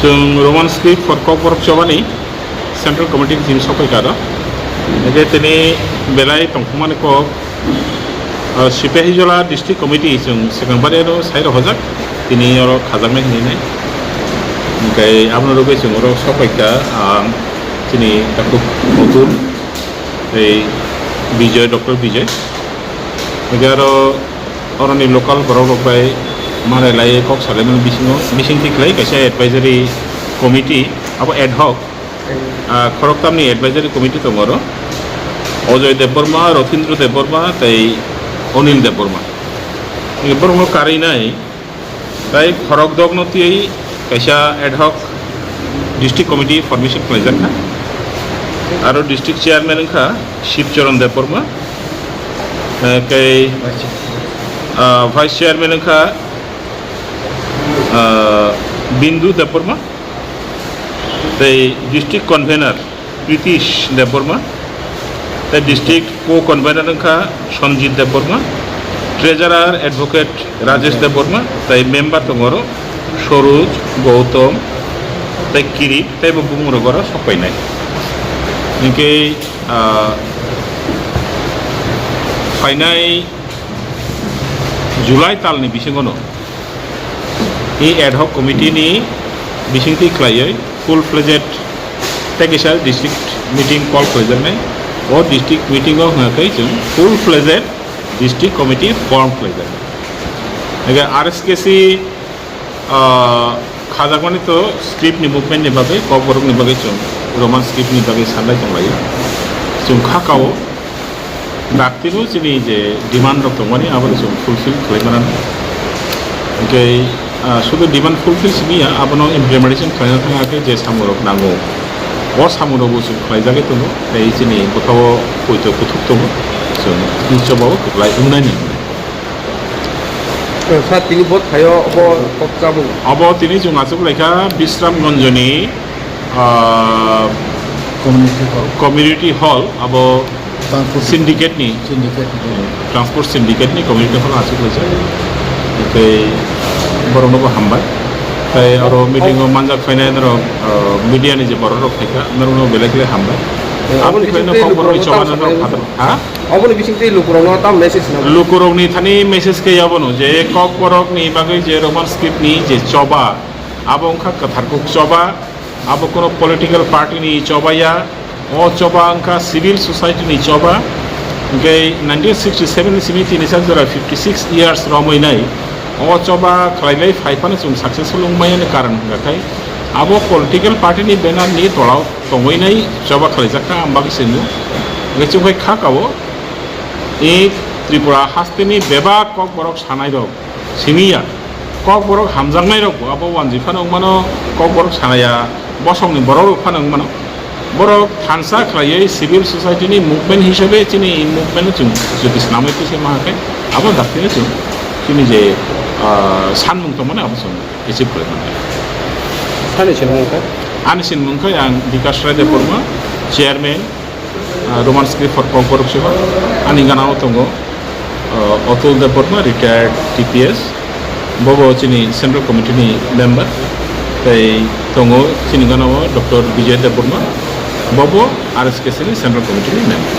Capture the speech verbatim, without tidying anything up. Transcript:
Chwng Roman script for Kokborok Chobani Central Committee ni team sopai karo. Hingke tini belai tongthokmani kok, ah, Sipahijola District Committee chwng swkang bariyano sai rohorjak, tini oro khajaknai hinwi nai. Hingke abono rwgwi chwng oro sopai kha, ah, chini takhuk Otul, tei Bijoy, Doctor Bijoy. Hingke aro oroni local borok rok bai manai lai kok salaimani bisingo, bising thik lai kaisa advisory committee, abo ad hoc, ah, khoroktamni advisory committee tongo oro. Ojoy Debbarma, Rothindro Debbarma tei Onil Debbarma. Borokno karwi nai, tai khorok dokno twiwi kaisa ad hoc district committee formation khlaijak kha. Aro district chairman wngkha Shivcharan Debbarma, eh, tei, ah, vice chairman wngkha, ah, Bindu Debbarma, tei district convener Pritish Debbarma, tei district co-convener wngkha Sanjit Debbarma, treasurer advocate Rajesh Debbarma, tei member tongo oro Soroj, Gautam, tei Kirit, tei bo bumung rok oro sok painai. Hingke, ah, phainai July talni bisingono, e ad hoc committee ni bisingtwi khlaiwi full fledged tei kisa district meeting call khlaijaknai. O district meeting o hwnga khe chwng full fledged district committee form khlaijaknai. Hingke R S K C, ah, khajakmani to script ni movement ni bagwi, Kokborok ni bagwi chwng Roman script ni bagwi sanlai tonglaio. Chwng kha kao. Daktino chini je demand rok tongmani, abo chwng fulfill khlai mano. Hingke, ah, sudu demand fulfill simi ya, abono implementation khlaina thangna khe je samung rok nango, o samung rok bo chwng khlaijagwi tongo, tei chini bwkhao poito kuthuk tongo, chwng tini chobao kwplai wngnani. Sir, tini bo thaio obo kok chabung. Abo tini chwng achuk laikha Bisramganjni ah, community hall, community hall, abo transport syndicate ni, syndicate ni, transport syndicate ni community hall aswk kaisa. Tei borokno bo hambai. Tei aro meeting o manjak phainai norok, ah, media ni je borok rok phaikha, norokno belai khe hambai. Eh, aboni bising tei lukurokno tamo sanai. Ha? Aboni bising tei lukurokno tamo message na? Lukurokni thani message khe abono je Kokborok ni bagwi je Roman script ni je choba, abo wngkha kwthar kuk choba. Abo kono political party ni choba ya, o choba wngkha civil society ni choba. Hingke nineteen sixty seven ni simi tini sak jora fifty six years romwi nai, o choba khlailai phai phano chwng successful wngmaya ni karon hwnga khai, abo political party ni banner ni tolao tongwi nai choba khlaijak kha, ang bagwi se nw. Hingke chwng bai kha kao, e Tripura haste ni bebak Kokborok sanai rok simi ya. Kokborok hamjaknai rok bo abo wanjwi phano wngmano, Kokborok sanaya bosongni borok rok phano wngmano. Borok thansa khlaiwi civil society ni movement hisabe chini movement no chwng jodi swnamwi twi se ma khe abo daktino chwng chini je, ah, sanmung tongmani abo chwng achieve khlai mano. Sani sinmung khe? Ani sinmung khe ang Bikash Rai Debbarma, chairman, ah, Roman script for Kokborok Chobani. Ani gana o tongo, ah, Atul Debbarma, retired T P S. Bobo chini Central Committee ni member. Tei tongo chini gana o Doctor Bijoy Debbarma. Bobo R S K C ni Central Committee ni member.